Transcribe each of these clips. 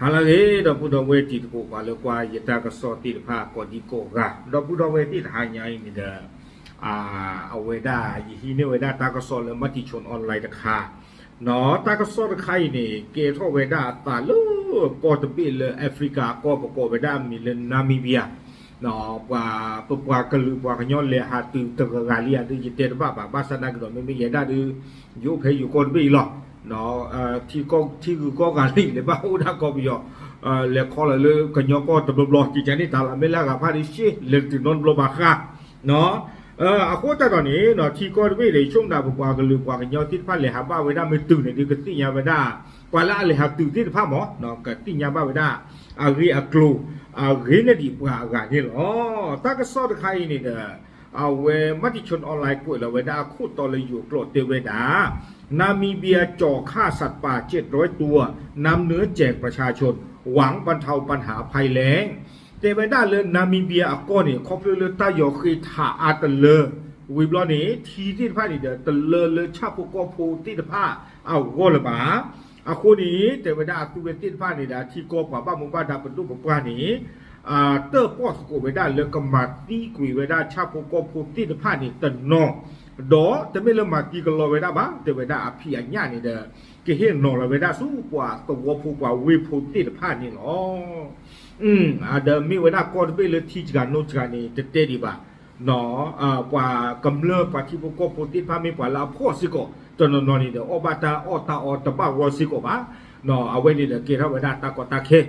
ဟါလၢအဂ့ၤ ဒီပုၢ်ဒီဝဲၢ်တံၤသကိး ပှၤလၢကွၢ်ယတၢ်ကစီၣ်သ့ၣ်တဖၣ်ကိးဒံကိးဂၤ, ဒီပုၢ်ဒီဝဲၢ်သ့ၣ်တဟါညါအံၤန့ၣ်ဒီး အဝဲဒၣ် ယဟံးန့ၢ်ဝဲဒၣ်တၢ်ကစီၣ်လၢ Matichon Online တခါ, တၢ်ကစီၣ်တခါအံၤန့ၣ် ကဲထီၣ်ဝဲဒၣ်အသးလၢကီၢ်တဘ့ၣ်လၢ Africa အကီၢ် ပကိးဝဲဒၣ်အမံၤလၢ Namibia, ပှၤ ပပှၤကလုာ်ပှၤကညီလဲၤဟးတုၤတဂၤဂၤလံဧါဒီး ယတဲတဘၣ်ဘၣ်, ဘၣ်ဆၣ်သနာ်က့ဒီး မ့မ့ၢ်ယဲဒၣ်ဒီး ယအိၣ်ဖဲယိၤကီၢ်တဘ့ၣ်အံၤလီၤ. ထံဂုၤကီၢ်ဂၤလံ လဲၤဘၣ်အိၣ်ဒၣ်ကီၢ်ပယီၤ, လဲၤခီလီၤလၢကညီကီၢ်တဘျီဘျီ ကကန့ၣ် တၢ်လီၢ်မ့ၢ်လၢအဂၤဖၣ်ဒီး ရှ့ လဲၤတတုၤနီတဘျီဘၣ်ဃါ အဃိသတးဒီးန့ၣ် ထံကီၢ်တဘ့ၣ်ဒီး ယဆိကမိၣ်ဒၣ်ပပှၤကလုာ်ပှၤကညီသ့ၣ်တဖၣ်လဲၤဟးဘၣ်ဝဲဒၣ်မ့ၢ်တုၤန့ၣ်ဒီး ကသ့ၣ်ညါဝဲဒၣ် ပှၤလၢအလဲၤဟးတုၤသ့ၣ်တဖၣ်မ့ၢ် ကသ့ၣ်ညါဘၣ်ဝဲဒၣ် အဂ့ၢ်အကျိၤ အဂ့ၤန့ၢ်ဒံးပှၤအဂၤန့ၣ်လီၤ. တၢ်ကစီၣ်တခါအံၤန့ၣ်ဒီး အဝဲ Matichon Online ကွဲးလီၤဝဲဒၣ်အခိၣ်တီလၢယိၤကျိာ်တဲဝဲဒၣ် Namibia จ่อฆ่าสัตว์ป่าเจ็ดร้อยตัว หวังบรรเทาปัญหาภัยแล้ง တဲဝဲဒၣ်လၢ Namibia အကီၢ်န့ၣ် ခီဖျိလၢတၢ်ယီၤဃ့ထးအါတလၢ ဝံၤဘျီန့ၣ် ထံသ့ၣ်တဖၣ်န့ၣ်ဒီး တလၢလၢဆၣ်ဖိကီၢ်ဖိသ့ၣ်တဖၣ်အဂီၢ်လၢၤဘၣ်. အဃိန့ၣ် တဲဝဲဒၣ်အသုဝဲသ့ၣ်တဖၣ်န့ၣ်ဒီး ထံကီၢ်ပှၤဘၣ်မူဘၣ်ဒါပဒိၣ်ပပှၢ်န့ၣ် တၢၣ်ပီၣ်သကိးဝဲဒၣ်လၢကမၤသံကွံာ်ဝဲဒၣ်ဆၣ်ဖိကီၢ်ဖိသ့ၣ်တဖၣ်န့ၣ်တနီၤ, ဒီးတမ့ၢ်လၢမၤသံကလီဝဲဒၣ်ဘၣ်, တဲဝဲဒၣ်အဖံးအညၣ်န့ၣ်ဒီး ကဟ့ၣ်နီၤလီၤဝဲဒၣ်ဆူပှၤသဝီဖိပှၤဝ့ၢ်ဖိသ့ၣ်တဖၣ်န့ၣ်လီၤ. အဒီးမ့ၢ်ဝဲဒၣ်ကီၢ်တဘ့ၣ်လၢထံစှၤနိစှၤန့ၣ် တတဲဒံးဘၣ် ပှၤကမျၢၢ်ပှၤထံဖိကီၢ်ဖိသ့ၣ်တဖၣ်မ့ၢ်ပှၤလၢအဖှီၣ်စ့ၢ်ကီး တနီၤနီၤန့ၣ်ဒီး အီၣ်ဘၣ်တၢ်အီၣ်တၢ်အီတဘၣ်ဂီၢ်စ့ၢ်ကီးဘၣ်. အဝဲန့ၣ်ဒီးကဲထီၣ်ဝဲဒၣ်တၢ်ကီတၢ်ခဲ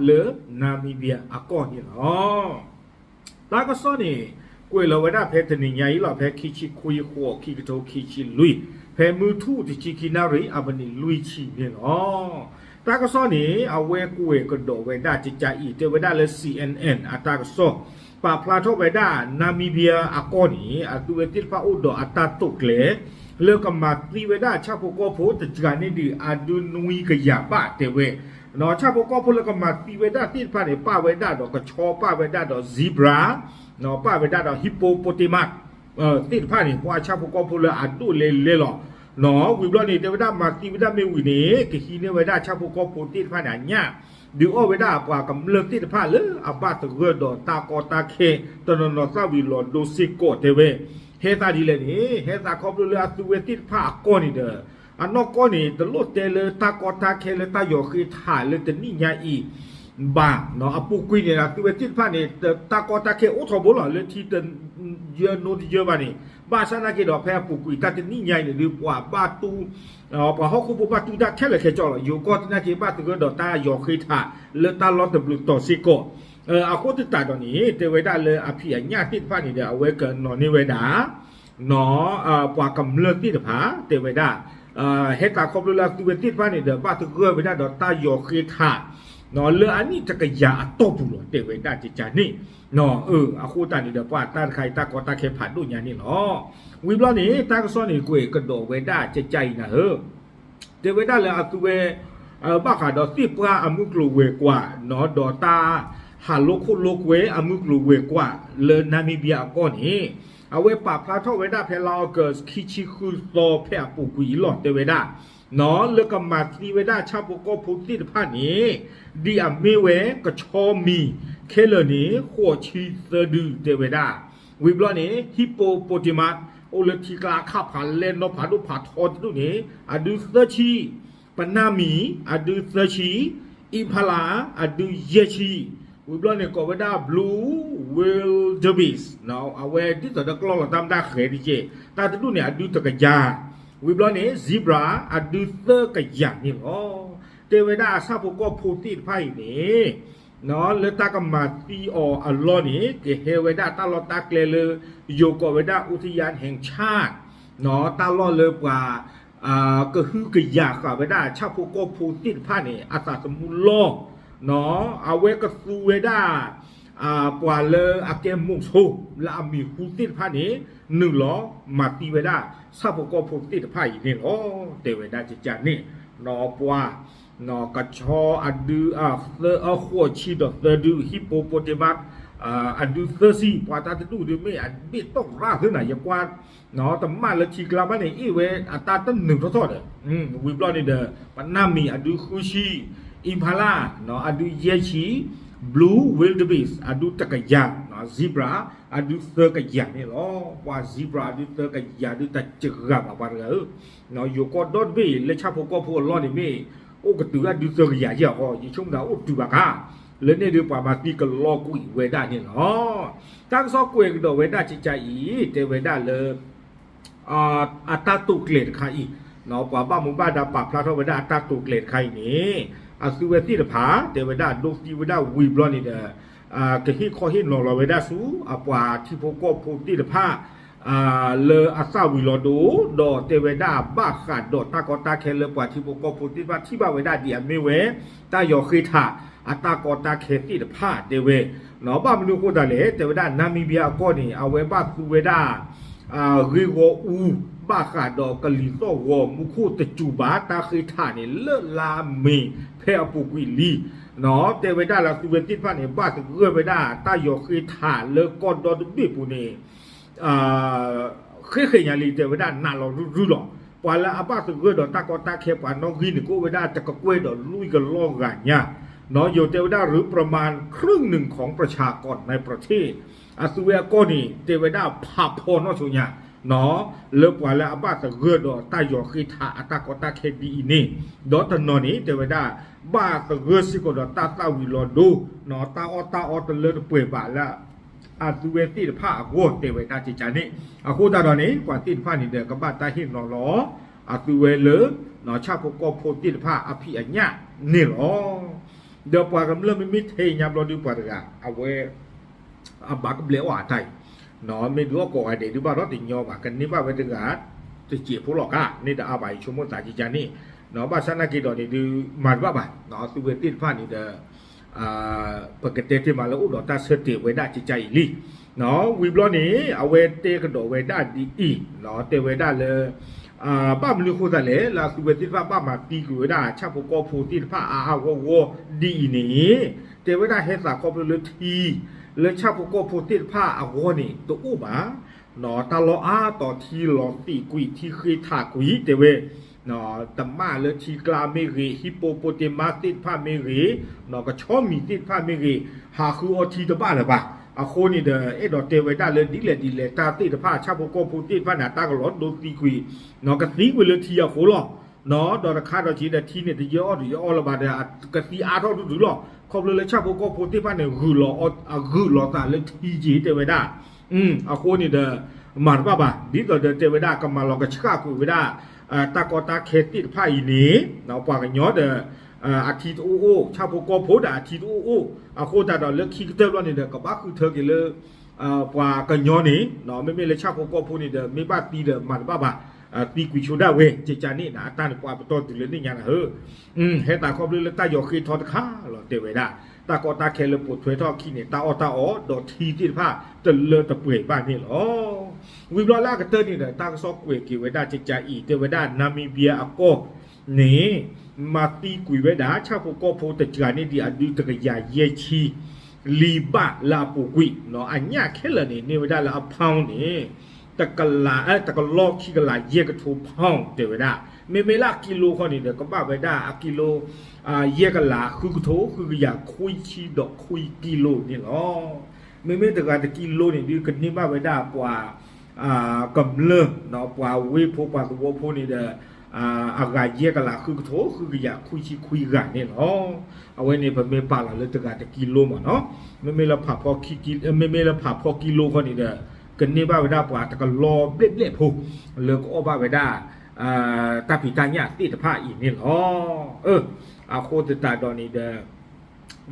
လၢ Namibia အကီၢ်န့ၣ်လီၤ. တၢ်ကစီၣ်န့ၣ် ကွဲးလီၤဝဲဒၣ်ဖဲတနံၤညါအံၤလီၤ, ဖဲခံဆံခွံ ဃိး ခံကထိခံဆံလွံၢ်, ဖဲမုၢ်ထူၣ်တဆံခံနၣ်ရံၣ် အမံးနံးလွံၢ်ဆံန့ၣ်လီၤ. တၢ်ကစီၣ်န့ၣ် အဝဲကွဲးကဒီးဝဲဒၣ်ကကါအံၤ တဲဝဲဒၣ်လၢ C N N အတၢ်ကစီၣ် ပာ်ဖျါထီၣ်ဝဲဒၣ် Namibia အကီၢ်န့ၣ် အသုဝဲသ့ၣ်တဖၣ်အိၣ်ဒီးအတၢ်တိာ်ကျဲၤ လၢကမၤသံဝဲဒၣ်ဆၣ်ဖိကီၢ်ဖိတစှၤန့ၢ်ဒံးအဒုနွံကယၤဘၣ်တဲဝဲ, ဆၣ်ဖိကီၢ်ဖိလၢကမၤသံဝဲဒၣ်သ့ၣ်တဖၣ်န့ၣ် ပၣ်ဝဲဒၣ်ဒီးကဆီ ပၣ်ဝဲဒၣ်ဒီး zebra, ပၣ်ဝဲဒၣ်ဒီး hippopotamus သ့ၣ်တဖၣ်န့ၣ် ပှၤဆၣ်ဖိကီၢ်ဖိလၢအဒိၣ်လဲၣ်လဲၣ်လီၤ. ဝံၤဘျီန့ၣ် တဲဝဲဒၣ်မၤသံဝဲဒၣ်မ့ၢ်ဝံၤန့ၣ် ကဟံးန့ၢ်ဝဲဒၣ်ဆၣ်ဖိကီၢ်ဖိသ့ၣ်တဖၣ်န့ၣ်အညၣ် ဒုးအီၣ်ဝဲဒၣ်ပှၤကမျၢၢ်သ့ၣ်တဖၣ်လၢအဘၣ်သဂၢၢ်ဒီးတၢ်ကီတၢ်ခဲ တနီၤနီၤသၣ်ဝံၤလီၤဒိစ့ၢ်ကီးတဲဝဲ, ဟဲသးဒ်လဲၣ်န့ၣ် ဟဲသးခီဖျိလၢအသုဝဲသ့ၣ်တဖၣ်အကီၢ်န့ၣ်ဒီး အနီၢ်ကီၢ်န့ၣ် တလိၣ်တဲလၢတၢ်ကီတၢ်ခဲလၢတၢ်ယီၤဃ့ထးလၢတနံၣ်ညါအံၤ ဘၣ်, အပူၤကွံာ်န့ၣ် အသုဝဲသ့ၣ်တဖၣ်န့ၣ် တၢ်ကီတၢ်ခဲအိၣ်ထီဘိလီၤ လၢထံတယၢနိတယၢဘၣ်န့ၣ်, ဘၣ်ဆၣ်သနာ်က့ဒီး ဖဲအပူၤကွံာ်တၢ်တနံၣ်ညါအံၤန့ၣ်ဒီး ပှၤဘၣ်တူၢ် ပှၤဟီၣ်ခိၣ်ဖိဘၣ်တူၢ်တၢ်ခဲလၢာ်ခဲဆ့လီၤ. ယိၤကီၢ်သနာ်က့ဘၣ်သဂၢၢ်ဒီးတၢ်ယီၤဃ့ထး လၢတၢ်လီၢ်တဘျုးတီၤစ့ၢ်ကီး, အဃိသတးဒီးန့ၣ် တဲဝဲဒၣ်လၢအဖံးအညၣ်သ့ၣ်တဖၣ်န့ၣ်ဒီး အဝဲကနီၤန့ၢ်ဝဲဒၣ် ပှၤကမျၢၢ်သ့ၣ်တဖၣ် တဲဝဲဒၣ် ဟဲသးခီဖျိလၢအသုဝဲသ့ၣ်တဖၣ်န့ၣ်ဒီး ဘၣ်သဂၢၢ်ဝဲဒၣ်ဒီးတၢ်ယီၤဃ့ထး လၢအနံၣ်တကယၤအတီၢ်ပူၤလီၤ တဲဝဲဒၣ်ကကါန့ၣ်, အဃိသတးန့ၣ်ဒီး ပှၤတၢ်တခါအံၤ တၢ်ကီတၢ်ခဲဖးဒိၣ်ညါန့ၣ်လီၤ. ဝံၤဘျီန့ၣ် တၢ်ကစီၣ်န့ၣ် ကွဲးကဒီးဝဲဒၣ်ကကါအံၤနၤဧၢ တဲဝဲဒၣ်လၢအသုဝဲ ဘၣ်ဃးဒီးသ့ၣ်ပှၢ်အမုၢ်ကျိၤဝဲၤကွာ် ဒီးတၢ်ဟးလိခိၣ်လိကွဲအမုၢ်ကျိၤဝဲၤကွာ်လၢ Namibia အကီၢ်န့ၣ် အဝဲပာ်ဖျါထီၣ်ဝဲဒၣ်ဖဲလါအီကူး ခံဆံဃုသီဖဲအပူၤကွံာ်အံၤလီၤ တဲဝဲဒၣ် လၢကမၤသံဝဲဒၣ်ဆၣ်ဖိကီၢ်ဖိသ့ၣ်တဖၣ်န့ၣ် ဒ်အမ့ၢ်ဝဲကဆီမံၤခဲလၢာ်န့ၣ် ဃိးဆံသၢဒု တဲဝဲဒၣ်. ဝံၤဘျီန့ၣ် hippopotamus အိၣ်လၢထံကျါအခါဖးလဲၢ်နီၤဖးဒိၣ်ဖးထီတဒူၣ်န့ၣ် အဒုသၢဆံ, ပနၢ်မံၤ အဒုသၢဆံ, အံဖါလး အဒုယဲၢ်ဆံ, ဝံၤဘျီန့ၣ် ကိးဝဲဒၣ် blue wildebeest အဝဲဒ်သိးဒီးကျီၢ်လီၤတၢ်မတၢ်ဃဲၤတက့ၢ်, တၢ်တဒူၣ်န့ၣ် အဒုတကယၤ, ဝံၤဘျီန့ၣ် zebra အဒုသၢကယၤန့ၣ်လီၤ. တဲဝဲဒၣ်အဆၣ်ဖိကီၢ်ဖိသ့ၣ်တဖၣ်အံၤန့ၣ် လၢတၢ်ကမၤသံအီၤအလီၢ်န့ၣ် ကဟဲဝဲဒၣ်တၢ်လီၢ်တၢ်ကျဲလၢ ယိၤကိးဝဲဒၣ် อุทยานแห่งชาติ တၢ်လီၢ်လၢပှၤ ကဟုကယာ်ဃာ်ဝဲဒၣ်ဆၣ်ဖိကီၢ်ဖိသ့ၣ်တဖၣ်န့ၣ် အသးသမူလီၢ်, အဝဲကသူဝဲဒၣ် ပှၤလၢအကဲမုဆိုး လၢအမံၤဟူသ့ၣ်တဖၣ်န့ၣ် နုာ်လီၤမၤသံဝဲဒၣ် ဆၣ်ဖိကီၢ်ဖိသ့ၣ်တဖၣ်အံၤန့ၣ်လီၤ. တဲဝဲဒၣ်ကကါန့ၣ် ပှၤ ကဆီအဒု သၢ အဃိးဆံဒီးသၢဒု hippopotamus အဒုသၢဆံ ပှၤတၢ်တဒူၣ်ဒုးမ့ၢ်အဘ့ၣ်တီၢ်ရၣ်သ့နၤ ယကွၢ် တမၣ်လၢထံကျါဘၣ်န့ၣ် အ့ၣ်ဝဲအတၢ်တနုာ်ထီၣ်ထီၣ်ဒီး ဝံၤဘျီန့ၣ်ဒီး ပနၢ်မံၤအဒုဃုဆံ, Impala အဒုယဲၢ်ဆံ, Blue Wildebeest အဒုတကယၤ, zebra အဒုသၢကယၤန့ၣ်လီၤ. ပှၤ zebra အဒုသၢကယၤဒုတစှၤဘၣ်ပှၤတဂၤဧၢ, ယိၤကီၢ်ဒီတဘ့ၣ် လၢဆၣ်ဖိကီၢ်ဖိအလီၢ်န့ၣ်မ့ၢ် အိၣ်ကတုၤအဒုသၢကယၤယဲၢ်အဃိ ယဆိကမိၣ်အိၣ်တုၤဘၣ်ခါ, လၢန့ၣ်ဒုးပှၤမၤသံကလီကွံာ်ဝဲဒၣ်န့ၣ်လီၤ. တၢ်ကစီၣ်ကွဲးကဒီးဝဲဒၣ်ကကါအံၤ တဲဝဲဒၣ်လၢ အတၢ်တိာ်ကျဲၤတခါအံၤ, ပှၤဘၣ်မူဘၣ်ဒါပာ်ဖျါထီၣ်ဝဲဒၣ်အတၢ်တိာ်ကျဲၤတခါအံၤန့ၣ်, အသုဝဲသ့ၣ်တဖၣ် တဲဝဲဒၣ်ဒိးသံဝဲဒၣ်ဝံၤဘျီန့ၣ်ဒီး ကဟ့ၣ်ခီဟ့ၣ်နီၤလီၤဝဲဒၣ်ဆူ အပှၤထံဖိကီၢ်ဖိသ့ၣ်တဖၣ် လၢအသၣ်ဝံၤလီၤဒိ ဒီးတဲဝဲဒၣ်ဘၣ်ဃးဒီးတၢ်ကီတၢ်ခဲလၢပှၤထံဖိကီၢ်ဖိသ့ၣ်တဖၣ်ထံၣ်ဘၣ်ဝဲဒၣ်ဒ်အမ့ၢ်ဝဲ တၢ်ယီၤဃ့ထး အတၢ်ကီတၢ်ခဲသ့ၣ်တဖၣ်တဲဝဲ, ဘၣ်မနုၤအဃိသတးလဲၣ် တဲဝဲဒၣ် Namibia အကီၢ်န့ၣ် အဝဲဘၣ်သူဝဲဒၣ် ဂ့ၢ်ဂီၢ်အူ ဘၣ်ဃးဒီးကလံၤသီၣ်ဂီၤမူခိၣ်တစူၤဘၣ် တၢ်ဃ့ထးန့ၣ် လၢလါမ့ၤဖဲအပူၤကွံာ်လံ, တဲဝဲဒၣ်လၢသုဝဲသ့ၣ်တဖၣ်န့ၣ် ဘၣ်သဂၢၢ်ဝဲဒၣ်တၢ်ယီၤဃ့ထးလၢကီၢ်ဒီတဘ့ၣ်ပူၤန့ၣ် ဃ့ဃ့ညါလံ တဲဝဲဒၣ်နးလီၤရုၢ်ရုၢ်လီၤ. ပှၤလၢအဘၣ်သဂၢၢ်ဒီးတၢ်ကီတၢ်ခဲပှၤနီၣ်ဂံၢ်န့ၣ် ကအိၣ်ဝဲဒၣ်တကကွဲၢ်ဒီးလွံၢ်ကလီၢ်ဂၤညါ, ယိၤတဲဝဲဒၣ် ရူပရမၤခရုၣ်နုာ်ခီၣ်ပြဆးကီၢ်နဲပြထ့ၣ် အသုဝဲအကီၢ်န့ၣ် တဲဝဲဒၣ်ဖးဖီနီၣ်ဆိညါ လၢပှၤလၢအဘၣ်သဂၢၢ်ဒီးတၢ်ယီၤဃ့ထးအတၢ်ကီတၢ်ခဲဒ်အံၤန့ၣ်, ဒီးတနီၤန့ၣ် တဲဝဲဒၣ် ဘၣ်သဂၢၢ်စ့ၢ်ကီးဒီးတၢ်သၣ်ဝံၤလီၤဒိ, တၢ်အီၣ်တၢ်အီတလၢတပှဲၤဘၣ်လၢ အသုဝဲသ့ၣ်တဖၣ်အဂီၢ်တဲဝဲဒၣ်ကကါန့ၣ်, အဃိသတးဒီးန့ၣ် ပှၤသ့ၣ်တဖၣ်န့ၣ်ဒီး ကဘၣ်တၢ်ဟ့ၣ်နီၤလီၤ အသုဝဲလၢ ဆၣ်ဖိကီၢ်ဖိသ့ၣ်တဖၣ်အဖံးအညၣ်န့ၣ်လီၤ. ဒီးပှၤကမျၢၢ်မ့မ့ၢ်ထဲအံၤညါဘျီဒုးပှၤတဂၤ အဝဲ အဘၣ်ကဘျဲးအီၣ်အတၢ်အံၤ, မ့ၢ်ဒုးအီၣ်ကိးဂၤဒဲးဒုးဘၣ်ဒီးတညီဘၣ် ကန့ၢ်ဘၣ်ဝဲတဂၤ တစဲးဖိလီၤကါ န့ၣ်တအါဘၣ် ယဆိကမိၣ်သးကကါန့ၣ်, ဘၣ်ဆၣ်နာ်က့ဒီးန့ၣ်ဒုး မၤတဘၣ်ဘၣ် အသုဝဲသ့ၣ်တဖၣ်န့ၣ်ဒီး ပကတဲတ့ၢ်မးလၢအိၣ်ဒီးတၢ်ဆၢတဲာ်ဝဲဒၣ်ကကါအံၤလံ. ဝံၤဘျီန့ၣ် အဝဲတဲကဒီးဝဲဒၣ်ဒ်အံၤ, တဲဝဲဒၣ်လၢ ဘၣ်မနုၤအဃိသတးလဲၣ် လၢအသုဝဲသ့ၣ်တဖၣ်ဘၣ်မၤသံကွံာ်ဝဲဒၣ်ဆၣ်ဖိကီၢ်ဖိသ့ၣ်တဖၣ်အါအါဂီၢ်ဂီၢ်ဒ်အံၤန့ၣ်, တဲဝဲဒၣ်ဟဲသးခီဖျိလၢထံ လၢဆၣ်ဖိကီၢ်ဖိသ့ၣ်တဖၣ်အဂီၢ်န့ၣ် တအိၣ်ဘၣ်, တၢ်လီၢ်အါတီၤထံလီၤသံးကွံာ် ထံဃ့ထးကွံာ် တဲဝဲ တမၣ်လၢထံကျါမ့ၢ်ဂ့ၤ hippopotamus သ့ၣ်တဖၣ်မ့ၢ်ဂ့ၤ, ကဆီမံၤသ့ၣ်တဖၣ်မ့ၢ်ဂ့ၤ, ဟးဃုအီထံတဘၣ်လၢၤဘၣ်. အဃိန့ၣ်ဒီး အဲၣ်ဒိးတဲဝဲဒၣ်လၢဒ်လဲၣ်ဒ်လဲၣ် တၢ်သ့ၣ်တဖၣ် ဆၣ်ဖိကီၢ်ဖိသ့ၣ်တဖၣ်န့ၣ် အတၢ်ကလီၤဒိသံကွံာ် ကသံကွံာ်လၢထံအဃိလီၤ. ဒီးတခါဒီးက့ၤဒီးထံန့ၣ် တယၢအီၣ်တယၢအီလၢၤဘၣ်ဒီး ကသံအါထီၣ်ဒုဒုလီၤ. ခီဖျိလၢဆၣ်ဖိကီၢ်ဖိသ့ၣ်တဖၣ်န့ၣ် ဂုာ်လီၤသးလၢထံက့ၤတဲဝဲဒၣ် အဃိန့ၣ်ဒီး မၤတဘၣ်ဘၣ် ဒ်သိးဒီးတဲဝဲဒၣ် ကမၤလီၤကဆှၣ်ကွံာ်ဝဲဒၣ် တၢ်ကီတၢ်ခဲသ့ၣ်တဖၣ်အံၤန့ၣ် ပှၤကညီဒီး အထံတအိၣ်အိၣ် ဆၣ်ဖိကီၢ်ဖိဒီးအထံတအိၣ်အိၣ် အဃိသတးဒီးလၢခံကတၢၢ်ဘျီန့ၣ်ဒီး ကဘၣ်ဃုထၢက့ၤလၢ ပှၤကညီန့ၣ် မ့မ့ၢ်လၢဆၣ်ဖိကီၢ်ဖိန့ၣ်ဒီး မ့ၢ်ဘၣ်သံဒီးမၤတဘၣ်ဘၣ် သံကွံာ်ဆိဒၣ်ဝဲ ကကါန့ၣ် အတၢ်န့ၣ်ပှၤပတီၢ်တုၤလၢန့ၣ်ညါနၤဧၢ ဟဲသးခီဖျိလၢတၢ်ယီၤဃ့ထီတခါလီၤ တဲဝဲဒၣ် တၢ်ကီတၢ်ခဲလၢပိာ်ထွဲထီၣ်အခံန့ၣ် တၢ်အီၣ်တၢ်အီ ဒီးထံသ့ၣ်တဖၣ် တလၢတပှဲၤဘၣ်န့ၣ်လီၤ. ဝံၤဘျီလၢအကတၢၢ်န့ၣ်ဒီး တၢ်ကစီၣ်ကွဲးက့ၤဝဲဒၣ်ကကါအံၤ တဲဝဲဒၣ် Namibia အကီၢ်န့ၣ် မၤသံကွံာ်ဝဲဒၣ် ဆၣ်ဖိကီၢ်ဖိတစှၤန့ၢ်ဒံးအဒုတကယၤယဲၢ်ဆံ လံဘၣ်လၢအပူၤကွံာ် အညၣ်ခဲလၢာ်န့ၣ် န့ၢ်ဝဲဒၣ်လၢအ pound န့ၣ် တကလး တကလီၢ်ခံကလးယဲၢ်ကထိ pound တဲဝဲဒၣ် မ့မ့ၢ်လၢအကံလိခီန့ၣ်ဒီး ကဘၣ်ဝဲဒၣ်အကံလိ ယဲၢ်ကလးဃုကထိ ဃုကယၤခွံဆံဒီးခွံကံလိန့ၣ်လီၤ. မ့မ့ၢ်တဂၤတကံလိန့ၣ်ဒုး ကန့ၢ်ဘၣ်ဝဲဒၣ်ပှၤ ကမျၢၢ် ပှၤဝ့ၢ်ဖိပှၤသဝီဖိန့ၣ်ဒီး အဂၤယဲၢ်ကလးဃုကထိ ဃုကယၤခွံဆံခွံဂၤန့ၣ်လီၤ. အဝဲန့ၣ်ပမ့ၢ်ပာ်လီၤလၢတဂၤတကံလိမ့ၢ်နီၤ မ့မ့ၢ်လၢဖးဖီ မ့မ့ၢ်လၢဖးဖီကံလိခီန့ၣ်ဒီး ကန့ၢ်ဘၣ်ဝဲဒၣ်ပှၤတကလီၢ်ဘျဲၣ်ဘျဲၣ်ဖိ လၢကအိၣ်ဘၣ်ဝဲဒၣ် တၢ်ဖံးတၢ်ညၣ်သ့ၣ်တဖၣ်အံၤန့ၣ်လီၤ. အဃိသတးဒီးန့ၣ်ဒီး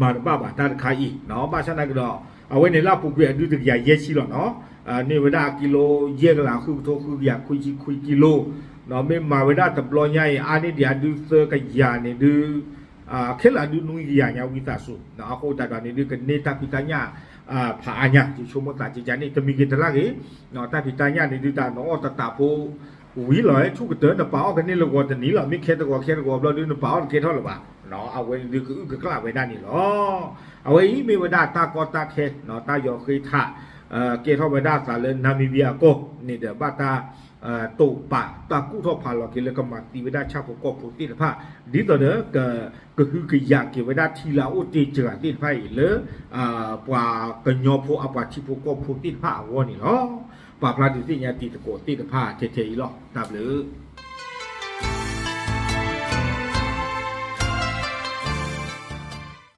မၤတဘၣ်ဘၣ်တၢ်တခါအံၤ ဘၣ်ဆၣ်သနာ်က့ဒီး အဝဲန့ၣ်လၢအပူၤကွံာ်အဒုတကယၤယဲၢ်ဆံလီၤနီၤ န့ၢ်ဝဲဒၣ်အကံလိ ယဲၢ်ကလးဃုကထိဃုကယၤခွံဆံခွံကံလိ မ့ၢ်မၤဝဲဒၣ်တဘျီညါအံၤ အါန့ၢ်ဒံးအဒုသၢကယၤန့ၣ်ဒုး ခဲလၢာ်အဒုနွံကယၤညါဝံသးစူၤ အဃိသတးဒီးန့ၣ်ဒုး ကန့ၢ်တၢ်ဖံးတၢ်ညၣ် ဖးအါညါ ယဆိကမိၣ်သးကကါန့ၣ် တမံၤဂ့ၤတလၢ်ဂ့ၤ တၢ်ဖံးတၢ်ညၣ်န့ၣ်ဒုး တၢ်နအီၣ်တတးဖိ ဝံၤလီၤ ထူၣ်ကတၢၢ် နပာ်အီၣ်ကန့ၢ်လၢဂီၤတနံၤလီၤ မ့ၢ်ခဲတဂီၤခဲတဂီၤဘျီဒုး နပာ်အီၣ်တကဲထီၣ်လၢၤဘၣ် အဝဲန့ၣ်ဒုးကအုၣ်ကကျၣ်ဝဲဒၣ်န့ၣ်လီၤ. အဝဲအံၤမ့ၢ်ဝဲဒၣ်တၢ်ကီတၢ်ခဲ တၢ်ယီၤဃ့ထး ကဲထီၣ်ဝဲဒၣ်အသးလၢ Namibia အကီၢ်န့ၣ်ဒီး ဘၣ်တၢ် တိာ်ပာ်တၢ်ကူၣ်ထီၣ်ဖးလီၤက့ၤလၢကမၤသံဝဲဒၣ်ဆၣ်ဖိကီၢ်ဖိသ့ၣ်တဖၣ် ဒ်သိးဒီး ကဟုကယာ်က့ၤဝဲဒၣ်ထံလၢအအိၣ်တ့ၢ်စှၤသ့ၣ်တဖၣ်အံၤလၢ ပှၤကညီဖိအပှၤထံဖိကီၢ်ဖိသ့ၣ်တဖၣ်အဂီၢ်န့ၣ်လီၤ. ပာ်ဖျါဒုးသ့ၣ်ညါတံၤသကိးသ့ၣ်တဖၣ်ထဲထဲအံၤလီၤ. တၢ်ဘျုး